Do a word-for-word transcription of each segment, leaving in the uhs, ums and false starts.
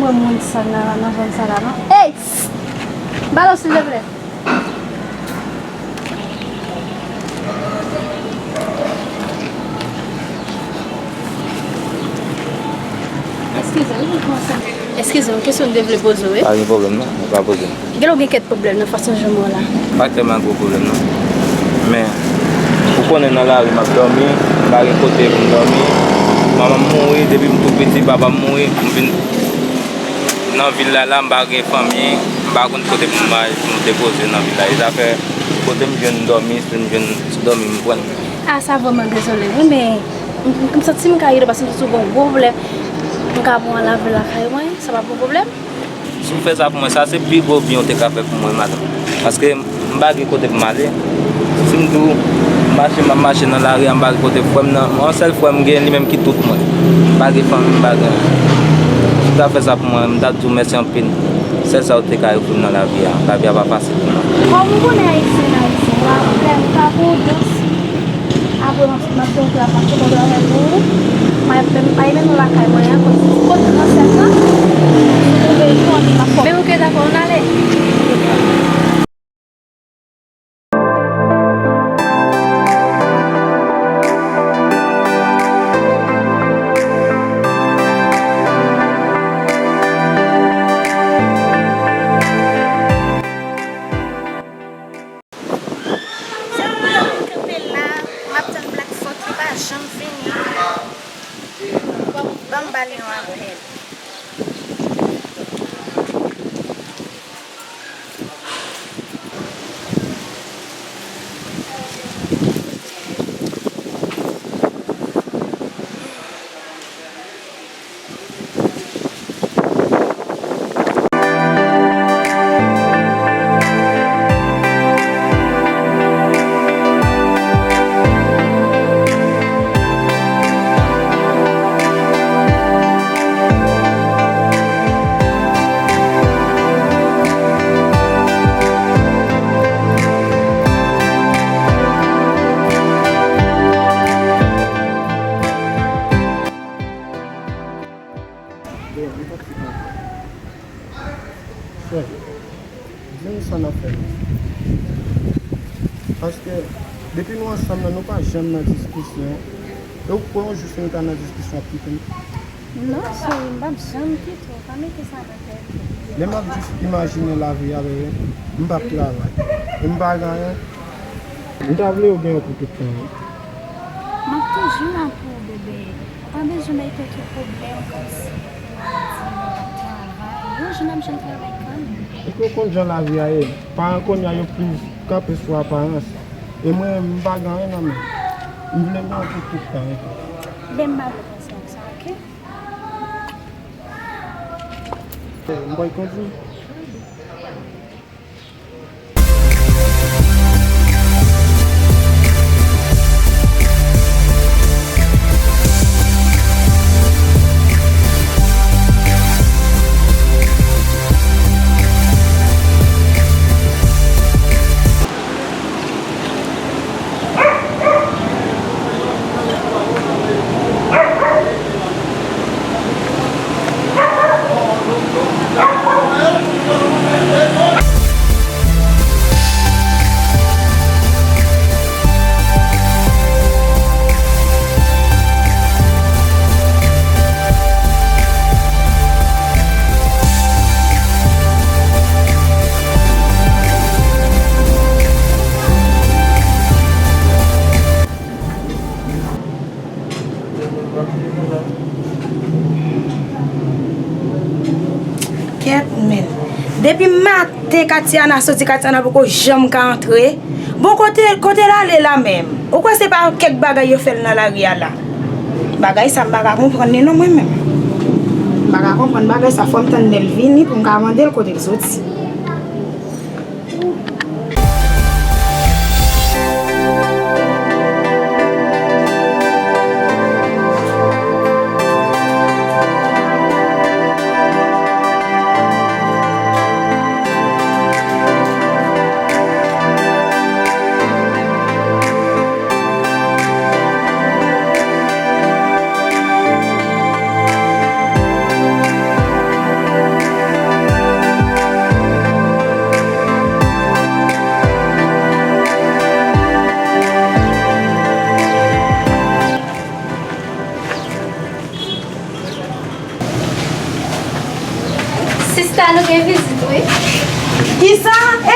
Wè moun sa nan, nan zòn sa la, non? Ey! Ba l silvouplè. Eskize, wi, m kòmanse. Eskize m, kesyon m te vle poze w, wi. Pa gen pwoblèm, non. Ou ka poze m. Genlè w gen kèk pwoblèm nan fason jan m wè w la. M pa tèlman gwo pwoblèm, non. Men, ou konnen nan lari m ap dòmi, m pa gen kote pou m dòmi. Manman m mouri, depi m tou piti, papa m mouri, m vin nan vil la, la, m pa gen fanmi, m pa konn kote pou m al, pou m depoze nan vil la. E zafè kote m jwenn dòmi, si m jwenn dòmi, m pran. A, sa vrèman dezole, wi, men m, m santi m ka ede w paske m santi w gen yon gwo pwoblèm. M ka pran lave lakay mwen, sa pa pou pwoblèm. Si w fè sa pou mwen, sa se pi gwo byen w te ka fè pou mwen, madanm. Paske m pa gen kote pou m ale. Si m di w, m mache, m ap mache nan lari a, m pa gen kote. Frè m nan, yon sèl frè m gen, li menm ki tout mwen. M pa gen fanmi, m pa gen anyen. Si w ta fè sa pou mwen, m t ap di w mèsi anpil. Sèl sa w te ka ofri m nan lavi a. Lavi a pa fasil pou mwen. Kòm ou konnen Ayisyen, Ayisyen, la, lè m ta pou w dans, apre m ap, m ap fè yon travay, m ap fè yon travay pou ou. M ap, m ap, m ap nan lakay mwen an, kote, kote nan sèt lan, si w twouve yon anvi m ap fè w. Men ou ke dakò, ann ale. Sa mwen menm kanpe la, m ap tann Black Fort, li pa janm vini. Ban m ba l yon apèl. Bon, li pa t fèt ankò. Frè, di m sa n ap fè la. Paske, depi nou ansanm nan, nou pa janm nan diskisyon. E ou kwè yon jou si nou ta nan diskisyon, w ap kite m? Non, cheri, m p ap janm kite w. Pa mete sa nan tèt ou. Lè m ap jis imajine lavi a, bebe, m p ap travay. E m pa gen anyen. M ta vle w gen yon pou tout tan, wi. M ap toujou la pou ou, bebe. Ou pa bezwen mete tout pwoblèm kòmsi pou w di ou p ap travay. Yon jou n ap jwenn travay kanmenm. Epi w konn jan lavi a ye. Paran kounye a yo plis kanpe sou aparans. E mwen, m pa gen anyen nan men. M vle gen w pou tout tan, epi. Ben, m pa vle panse ak sa, oke? M pral kondwi. Kèt, men. Depi maten Katiana soti, Katiana poko janm ka antre. Bon, kote, kote l ale la menm? Ou kwè se pa kèk bagay yo fè l nan lari a la? Bagay sa, m pa ka konprann li non, mwen menm. M pa ka konprann bagay sa, fò m tann lè l vini pou m ka mande l kote l soti.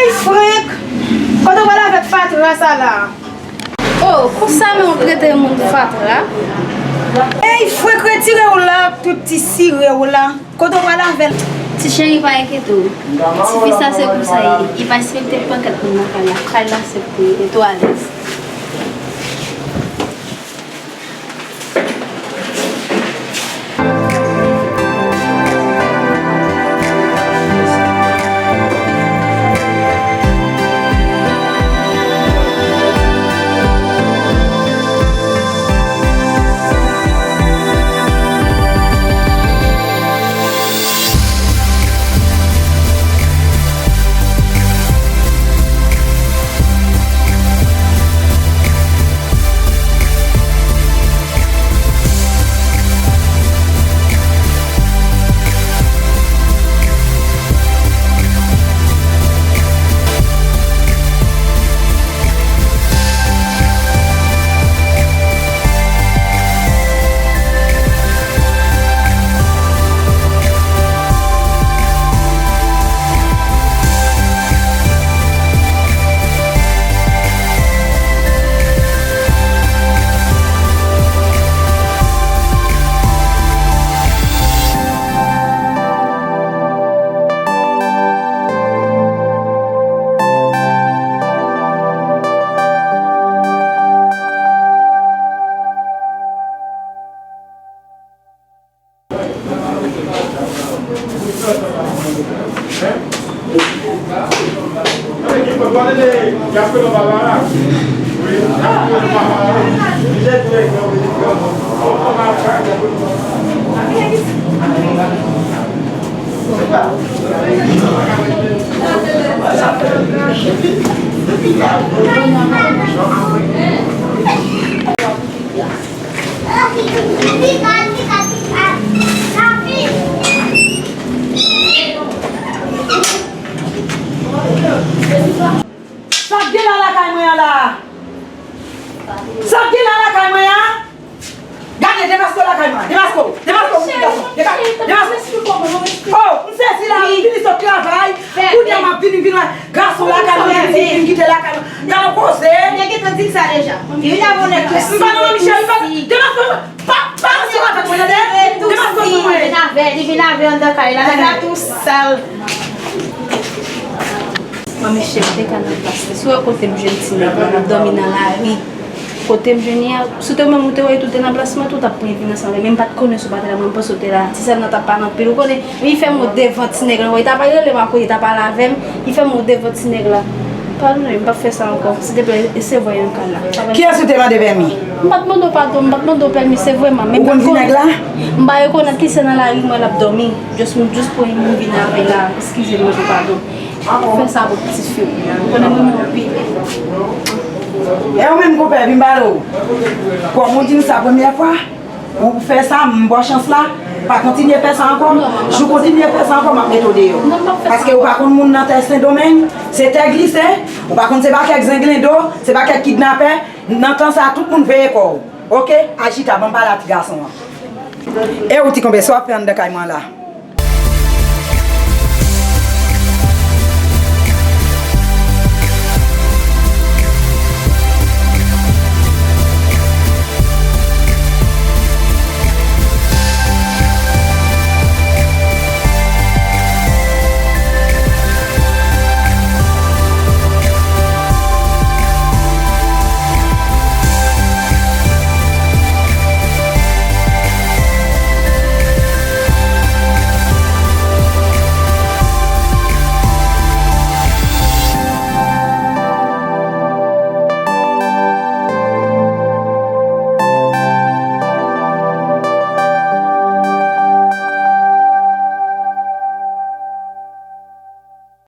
Ey, frenk! Kote w pral avèk fatra sa la? Oh, konsa men w trete moun fatra? Ey, frenk, retire w la ak tout ti sire w la. Kote w pral avè l? Ti cheri, pa enkyete w. Tifi sa se konsa li ye. Li pa respekte pankèt moun nan kay la. Kay la se pou li. Mete w alèz. Sa k gen la lakay mwen an la? Sa k gen la lakay mwen an? Gade, demaske w lakay mwen, demaske w, demaske w, pitit gason, demaske w. Oh, m sezi la, m vini sot travay, kounye a m ap vini, m vin wè gason lakay mwen, m vin kite lakay mwen. Gade yon koze. M te gentan di l sa deja. M vin avè yon nèg tou. M pa nan Michel, m pa, demaske w, pa, pa ansanm avèk mwen, tande? Demaske w ansanm mwen. Vin avè, li vin avè anndan kay la, nèg la tou sal. Manmi Chèf te ka nan plas li. Si w wè kote m jwenn ti nèg la, l ap dòmi nan lari. Kote m jwenn li a, si w te menm ou te wè tout te nan plas mwen tou, w t ap pran vin ansanm avè m. Men m pa t konnen si w pa te la, mwen panse w te la. Ti sè m nan t ap pale anpil, ou konnen. Men li fè m wont devan ti nèg la, ou wè, li t ap rele m ankò, li t ap pale avè m. Li fè m wont devan ti nèg la. Padone m, m p ap fè sa ankò. Silteplè, resevwa yon kal la. Kiyès ou te mande pèmi? M pa t mande w padon, m pa t mande w pèmi, se vrèman. Men m pa t konnen. Ou konn ti nèg la? M pa rekonèt li, se nan lari m wè l ap dòmi. Just, m just pran vin avè l la. Eskize m, mande padon. Fè sa pou ti fi w. Ou konnen mwen anpil. E ou menm konpè, vin pale w. Kòm ou di m sa premyè fwa, ou fè sa, m ba w chans la, pa kontinye fè sa ankò. Jou w kontinye fè sa ankò, m ap mete w deyò. Paske ou pa konn moun nan tè Sendomeng, se tè glise, ou pa konn se pa kèk zenglendo, se pa kèk kidnapè. Nan tan sa, tout moun veye kò w. Oke? Ajita, ban m pale a ti gason an. E ou ti konpè, sa w ap fè anndan kay mwen la?